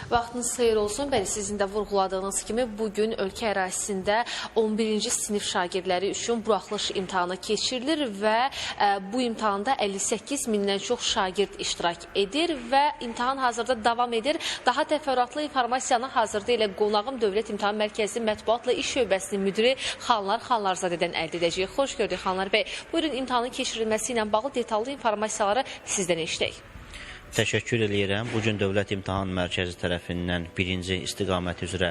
Vaxtınız xeyir olsun. Bəli, sizin də vurğuladığınız kimi bu gün ölkə ərazisində 11-ci sinif şagirdləri üçün buraxılış imtahanı keçirilir və bu imtahanda 58 mindən çox şagird iştirak edir və imtahan hazırda davam edir. Daha təfərrüatlı informasiyanı hazırda elə qonağım Dövlət İmtahan Mərkəzi Mətbuatla İş Şöbəsinin müdiri Xanlar Xanlarzadədən əldə edəcəyik. Xoş gördük Xanlar bəy. Buyurun, imtahanın keçirilməsi ilə bağlı detallı informasiyaları sizdən eşidək. Təşəkkür eləyirəm. Bu gün Dövlət İmtahan Mərkəzi tərəfindən birinci istiqamət üzrə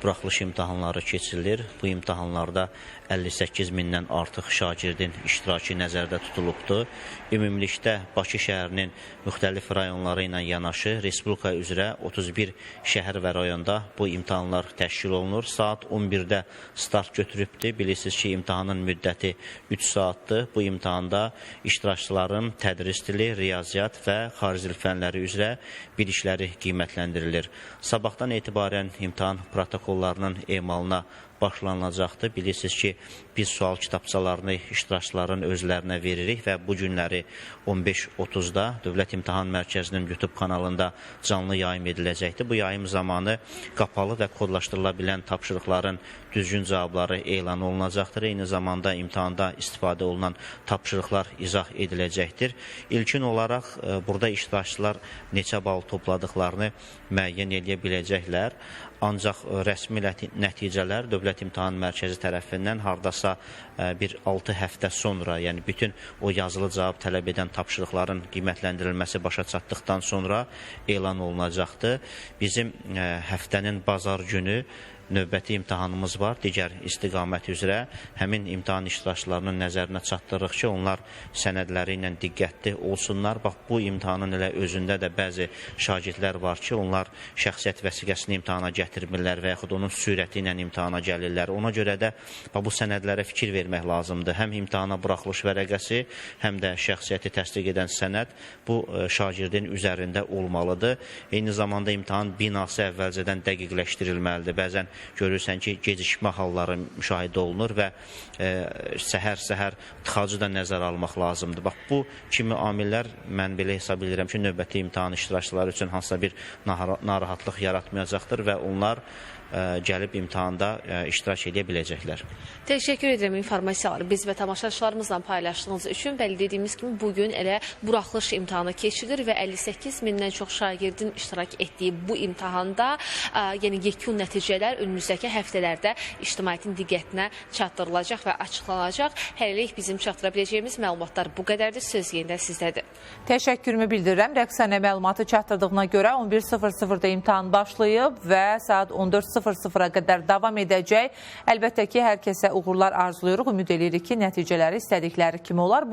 buraxılış imtahanları keçirilir. Bu imtahanlarda 58 mindən artıq şagirdin iştirakı nəzərdə tutulubdur. Ümumilikdə Bakı şəhərinin müxtəlif rayonları ilə yanaşı Respublika üzrə 31 şəhər və rayonda bu imtahanlar təşkil olunur. Saat 11-də start götürübdür. Bilirsiniz ki, imtahanın müddəti 3 saatdır. Bu imtahanda iştirakçıların tədris dili, riyaziyyat və xarici dil fənləri üzrə bilikləri qiymətləndirilir. Sabahdan etibarən imtahan protokollarının emalına başlanılacaqdır. Bilirsiniz ki, biz sual kitabçalarını iştirakçıların özlərinə veririk və bu günləri 15:30-da Dövlət İmtahan Mərkəzinin YouTube kanalında canlı yayım ediləcəkdir. Bu yayım zamanı qapalı və kodlaşdırıla bilən tapşırıqların düzgün cavabları elan olunacaqdır. Eyni zamanda imtahanda istifadə olunan tapşırıqlar izah ediləcəkdir. İlkin olaraq burada iştirakçılar neçə bal topladıqlarını müəyyən edə biləcəklər. Ancaq rəsmi nəticələr Dövlət İmtahan Mərkəzi tərəfindən hardasa bir 6 həftə sonra, yəni bütün o yazılı cavab tələb edən tapşırıqların qiymətləndirilməsi başa çatdıqdan sonra elan olunacaqdır. Bizim həftənin bazar günü növbəti imtahanımız var digər istiqamət üzrə. Həmin imtahan iştirakçılarının nəzərinə çatdırırıq ki, onlar sənədləri ilə diqqətli olsunlar. Bax, bu imtahanın elə özündə də bəzi şagirdlər var ki, onlar şəxsiyyət vəsiqəsini imtahana gətirmirlər və yaxud onun sürəti ilə imtahana gəlirlər. Ona görə də bax, bu sənədlərə fikir vermək lazımdır. Həm imtahana buraxılış vərəqəsi, həm də şəxsiyyəti təsdiq edən sənəd bu şagirdin üzərində olmalıdır. Eyni zamanda imtahan binası əvvəlcədən dəqiqləşdirilməlidir. Bəzən görürsən ki, gecikmə halları müşahidə olunur və səhər-səhər tıxacı da nəzərə almaq lazımdır. Bax, bu kimi amillər mən belə hesab edirəm ki, növbəti imtahan iştirakçıları üçün hansısa bir narahatlıq yaratmayacaqdır və onlar gəlib imtahanda iştirak edə biləcəklər. Təşəkkür edirəm informasiyaları biz və tamaşaçılarımızla paylaşdığınız üçün. Bəli, dediyimiz kimi bugün elə buraxılış imtahanı keçirilir və 58 mindən çox şagirdin iştirak etdiyi bu imtahanda yəni yekun nəticələr önümüzdəki həftələrdə ictimaiyyətin diqqətinə çatdırılacaq və açıqlanacaq. Hələlik bizim çatdıra biləcəyimiz məlumatlar bu qədərdir. Söz yenidən sizdədir. Təşəkkürümü bildirirəm. Rəqsanə məlumatı çatdırdığına görə 11:00-da imtahan başlayıb və saat 14:00-a qədər davam edəcək. Əlbəttə ki, hər kəsə uğurlar arzulayırıq. Ümid edirik ki, nəticələri istədikləri kimi olar.